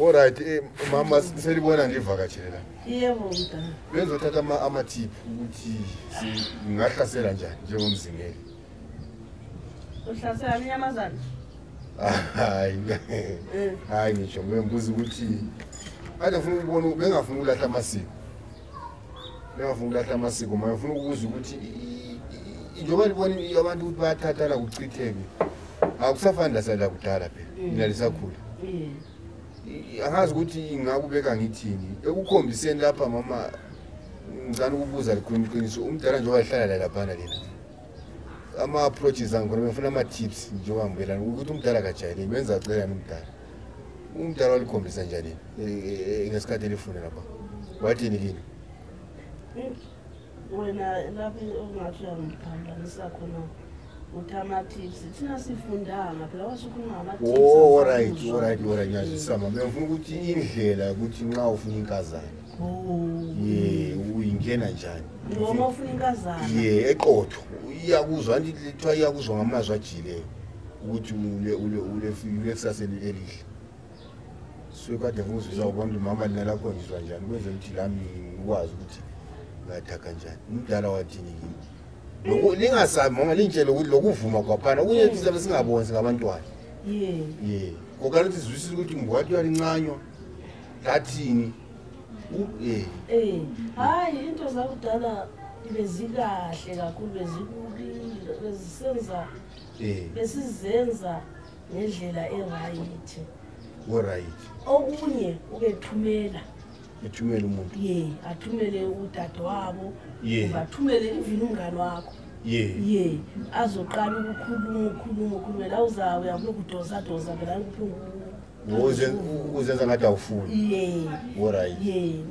Alright, mama selibona ndivakatshelela. Yebo mntana. Benzothatha ama-tip ukuthi ngingahlasela njani njengomzingeli. Uhlasela inyamazana? Hayi ngisho ngibuza ukuthi ade ufuna ukubona bengafuna ukulahla amasiko. Bengafuna ukulahla amasiko, manje ufuna ukubuza ukuthi njengoba libona abantu ukuthi bayathathana kuchitheke. Akusafani lasala kudala phela. Mina lisakhula. Angazi ukuthi ngakubeka ngithini. Ekukhombiseni lapha mama ngicela ukubuza liqiniso umdala nje wahlala lapha lena. Ama approaches angona befuna ama tips njengoba ngibelana ukuthi umdala kajayele benza acela nomdala. Umdala walikhombisa njani ngesikhathi elifuna lapha. Wathini kini? Wena lapho ongathi uyangiphambanisa khona uthama tips thina sifundanga phela wasukhuluma ngama tips. Oh alright ngiyazisama bengifuna ukuthi indlela ukuthi nxa ufuna inkazana uyingena njani noma ufuna inkazana eqotho iyakuzwa anti lithiwa iyakuzwa ngamazwi ajileyo ukuthi ule kusaseli elihle so kade ngizizwa ubona mama nalapho ngizwa njani kwenze ukuthi lami ngikwazi ukuthi ngathaka kanjani umdala wathini kini lingasabi mama lintshela ukuthi lokuvuma kwaphana kunye sizabe singaboni singabantwana kokani ukuthi sizwisisa ukuthi ngwathi uyalincanywa lathini hayi into zakudala bezikahle kakhulu besizenza ngendlela right okunye ubethumela umuntu athumele udade wabo bathumele ivini wakho azoqala ukukhuluma la uzawe yabula kudosa phela uzenza ngathi awufuni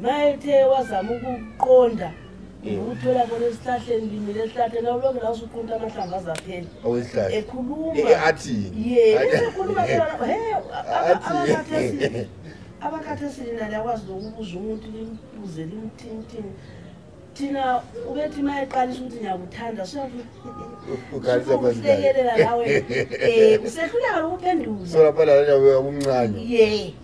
mayethe wazama ukuqonda uthola bona esihlahleni limile esihlahleni awulokhu la usuqunta amahlamvu azaphela ekhuluma ekhuluma abakhathesini nale yakwazi lokubuza umuntu libuze limthini thina ubethi mayeqalisa ukuthi ngiyakuthanda usuhlekelela nawe usehluleka ukuphenduza so lapha la umncane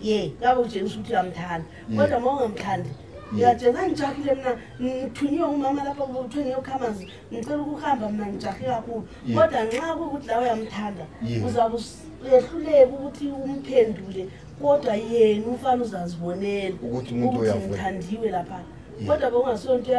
ngabe utshengisa ukuthi uyamthanda kodwa uma ungamthandi ngiyatshela ngijahile mina ngithunyiwe umama lapha uthwe ngiyokhamazi ngicela ukuhamba mina ngijahe kakhulu kodwa nxa kukuthi la uyamthanda uzabe uyehluleka ukuthi umphendule kodwa yena umfana uzazibonela ukuthi umuntu uyamthandiwe lapha kodwa bongasonto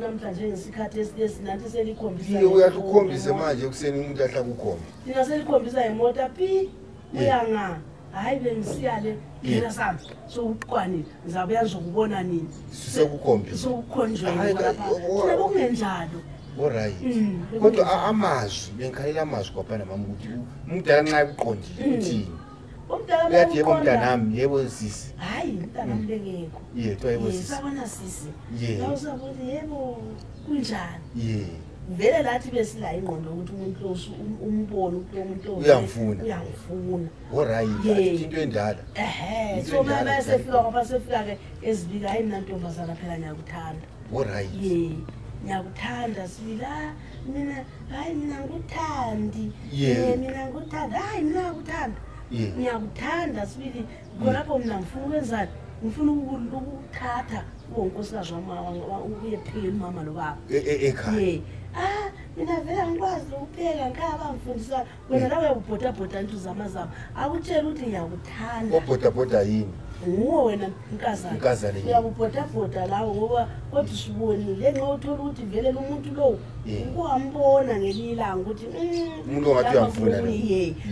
namhlanje ngesikhathi esinathi selikhombisa uyakukhombisa manje kuseni umuntu ahla kukhomba thina selikhombisa imota pi uyanga hayi bengisiyale ngena sami so uqwanile ngizabe yazokubona nini sisekukhombisa sokukhonjwe lapha thina bokungenjalo kodwa amazwi bengikhalela amazwi kwaphana mama ukuthi umdala nxa ebuqondile uthini umdala yathi yebo mntanami yebo sisi hayi mntanami lengekho yebo sisi sabona sisi awusabuthi yebo kunjani vele lathi besila ingqondo ukuthi umuntu umbono umuntu uyamfuna into endala so mama sefika ngoba sefika ke ezibika hayi nantombazana phela ngiyakuthanda ngiyakuthanda sibila mina hayi mina ngikuthandi mina ngikuthanda hayi mina ngikuthanda ngiyakuthanda sibili ngolapho mina ngifuna ukwenzani ngifuna ukuthatha unkosikazi wama uye phela mama lo baba ekhaya mina vele ngikwazi ukupheka ngaba ngifundisa wena la uyabhota into zamazama akutshela ukuthi ngiyakuthanda ubhota yini nguwe wena nkazana uyabhota lawo ngoba kodwa usibonile nxa uthola ukuthi vele lo muntu lo ukuhambona ngelilanga ukuthi umuntu ongathi uyamfuna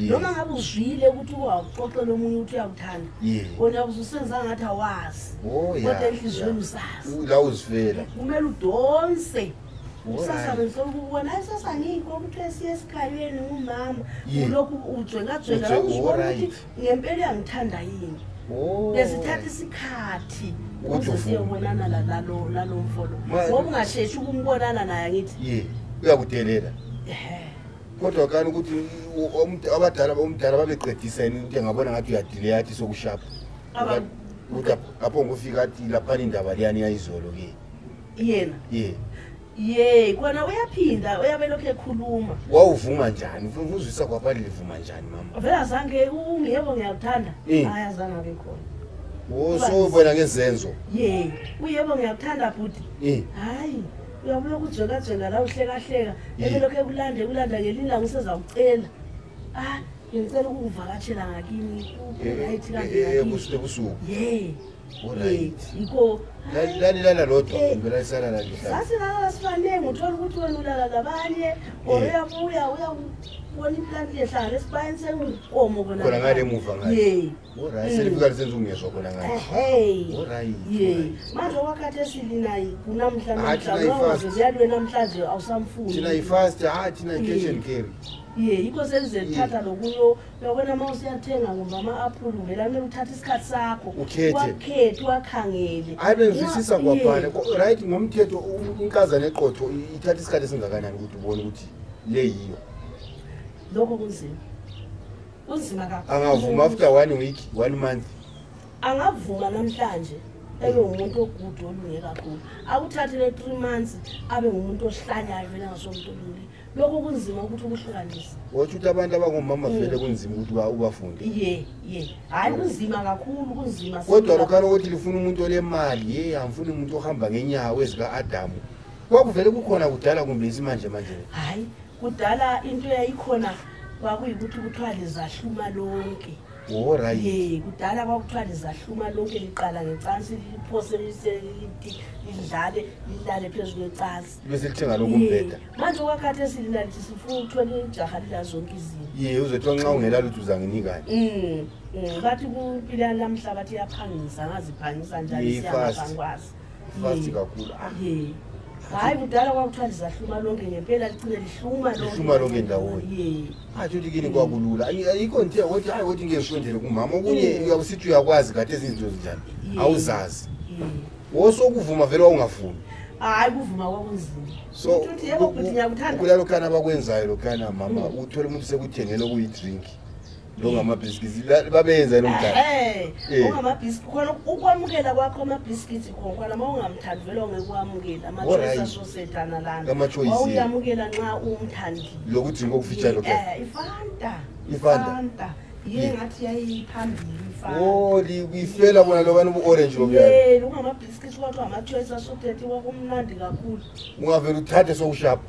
noma ngabe uzwile ukuthi uwaxoxela omunye ukuthi uyakuthanda wona ususenza ngathi awazi kodwa enhlizweni usazi la uzivela kumele udonse usasa ngizokubona sasa ngikho ukuthi esikhayeni ngumama ulokhu ujwenga ukuthi ngempela uyangithanda yini besithatha isikhathi ukuze siyobonana lalo mfolo ngoba ungasheshi ukumbonana naye ngithi uyakudelela kodwa kani ukuthi umdala babeqedisa into engabona ngathi uyadile yathi sokushapha ukuthi apho ngofika athi lapha indaba leyani yayizolo ke yena kona uyaphinda uyabelokho ekhuluma wawuvuma njani uzwisa kwaphali livuma njani mama vele azange ungiyebo ngiyakuthanda hayi azange abe khona so bona ngezenzo ye uyebo ngiyakuthanda bhuti hayi uyabona ukujeka la uhleka ebelokhe kulanda ngelila ngisezawucela ngicela ukuvakatshela ngakini right kanti ebusuku ye alright iko lana lodwa ngibela isala la ngihlala sasilala sifanele uthola ukuthi wena ulala labanye uyabuya uyabona implant yehlala lesibayeni senkomo khona ngale emuva ngale ye alright selifika lisenza ungezwa khona ngale alright ye manje wakati esilinayi kunamhlanje ziyalwe namhlanje awusamfuni thina ifast thina intention carry ye yikho selizethatha lokuyo uyabona uma usiyathenga ngomba ama-apple uvela kumele uthatha isikhathi sakho wakhethe wakhangele hayi bengivisisa kwabhala right ngomthetho inkazana eqotho ithatha isikhathi esingakanani ukuthi ubone ukuthi le yiyo lokho kunzima kakhulu angavuma after 1 week 1 month angavuma namhlanje ebe umuntu ogudu olunge kakhulu akuthathe le 3 months abe ngumuntu ohlanyayo vele ngasomuntu olunge lokho kunzima ukuthi ukuhlukanise wathi ukuthi abantu abangomama vele kunzima ukuthi ubafunde ye hayi kunzima kakhulu kunzima kodwa lokhana ukuthi lifuna umuntu olemali amfuni umuntu ohamba ngenyawo ezika Adamu kwakuvele kukhona kudala kumbe isimanje manje hayi kudala into yayikhona kwakuyikuthi kuthiwa lizahluma lonke right ye kudala kwakuthiwa lizahluma lonke liqala ngecansi liphose lidlale lilale phezulu kwecansi bese lithenga lokho umbheda manje kwakhathi esilina lithi sifuna ukuthola ijaha lila zonke izinto ye uzothi nxa ungelala uthi uzanginikani bathi kumpila lamhlabathi yaphangisa ngaziphangisa njani siyangaphankwazi fast kakhulu ye hayi kudala kwakuthiwa lizahluma lonke ngempela licine lihluma lonke ndawonye athi kini kwakulula ayikho nje ukuthi hayi ukuthi ngesondele kumama okunye uyakusithi uyakwazi kade izinto ezinjani awuzazi wosokuvuma vele ungafuni hayi kuvuma kwakunzima so uthi yebo ukuthi ngiyakuthanda kulalo khana abakwenzayo lokhana mama uthola umuntu sekuthengela okuyidrink lo ngamabhiskiti babenza nomdlalo ongamabhiskiti khona ukwamukela kwakho amabhiskiti khona uma ungamthandi vele ongekwamukela ama-choice asosethana lana uyamukela nxa umthandi lokuthi ngokufitshane lokho ifanta ye ngathi yayiphambili ifela bona lokana ubu-orange lobuya lungamabhiskiti kwathiwa ama-choice asothethi kwakumnandi kakhulu ungavele uthathe sokushapha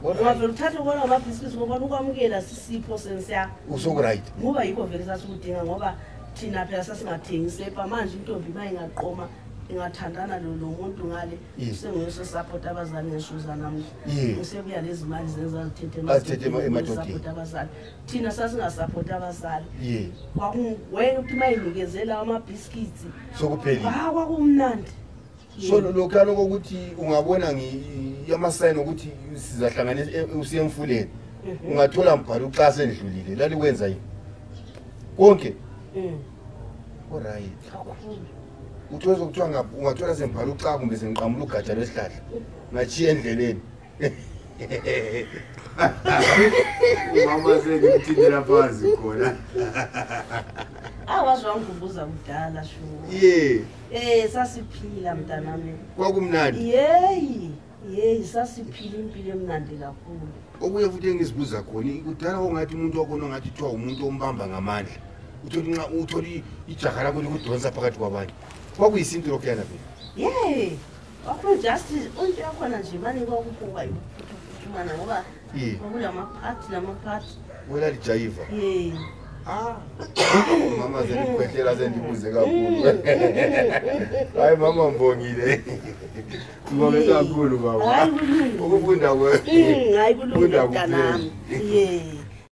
ungavele uthathe ukona ngamabhiskiti ngoba ukwamukela sisipho sensiya usokuright ngoba yikho vele sasikudinga ngoba thina phela sasingathengi sepa manje intombi uma ingaqoma ingathandana nomuntu ngale sengiyosesapota abazali ngeshuza namuhla ngisekuya lezi mali zenzazithethe emadodeni abazali thina sasingasapota abazali wena uthi uma inikezela amabhiskiti sokuphelile kwakumnandi so lokhana kokuthi ungabona yamasayini ukuthi sizahlanganisa usiye emfuleni ungathola mbhalo xa sendlulile lalikwenza yini konke alright uthoza ukuthiwa ungathola sembhalo xa kumbe sengiqamula ugatsha lwesihlahla ngachiya endleleni umama sengimthindela phansi khona awazi wangikhumbuza kudala sasiphila mntanami kwakumnandi yeyi sasiphila impilo emnandi kakhulu okuye futhi engizibuza khona kudala ongathi umuntu wakhona ongathi kuthiwa umuntu ombamba ngamandla utholi nxa utholi ijaha lakho likudonsa phakathi kwabanye kwakuyisinto lokhuyana vele kwakujust into yakhona nje mane kwakuphuka iphumana ngoba kwakulamaphathi namaphathi wena lijayiva mama zelikhwehlela sendibuze kakhulu hayi mama mbongile ngibonge kakhulu baba ukufunda hayi kulungile mntanami